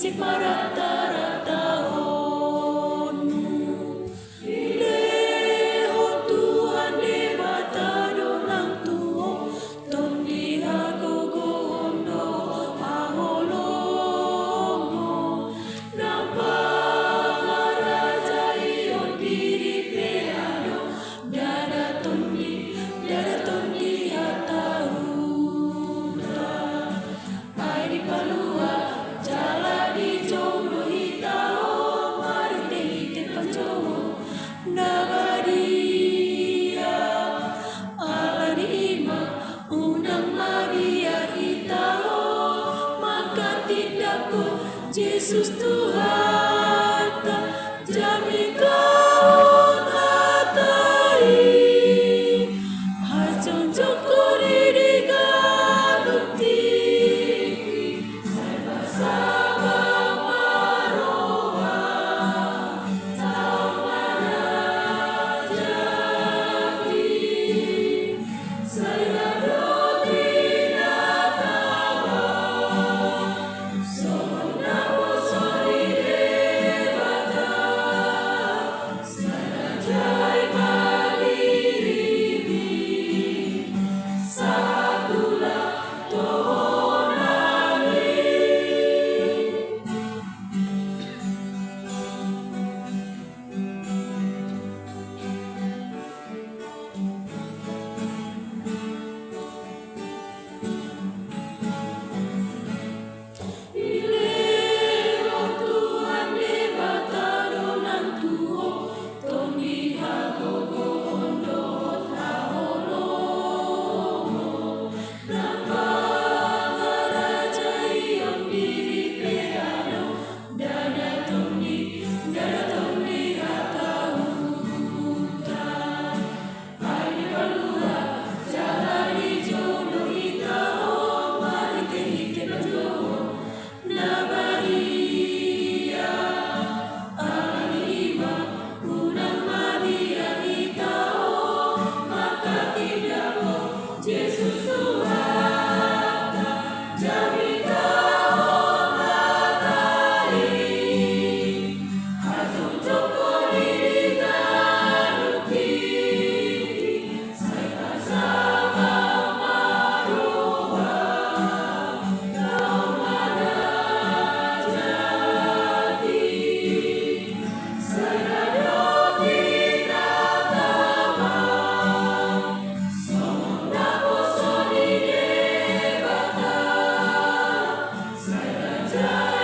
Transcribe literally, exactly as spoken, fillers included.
Siparantarantaonmu. Dilehon Tuhan Debata do nang tu ho tondi hagogoon dohot haholomon. Nang pangarajaion diri pe adong, ndada tondi, ndada tondi hatahuta. Ai dipalua jala dijou do hita on marhitehite panjouon na badia. Alani i ma unang mabiar hita on manghatindanghon Jesus Tuhanta. Jamita on hata i, hajongjongkon i di ganup tingki, sai marsaba ma roha, sai manjadi.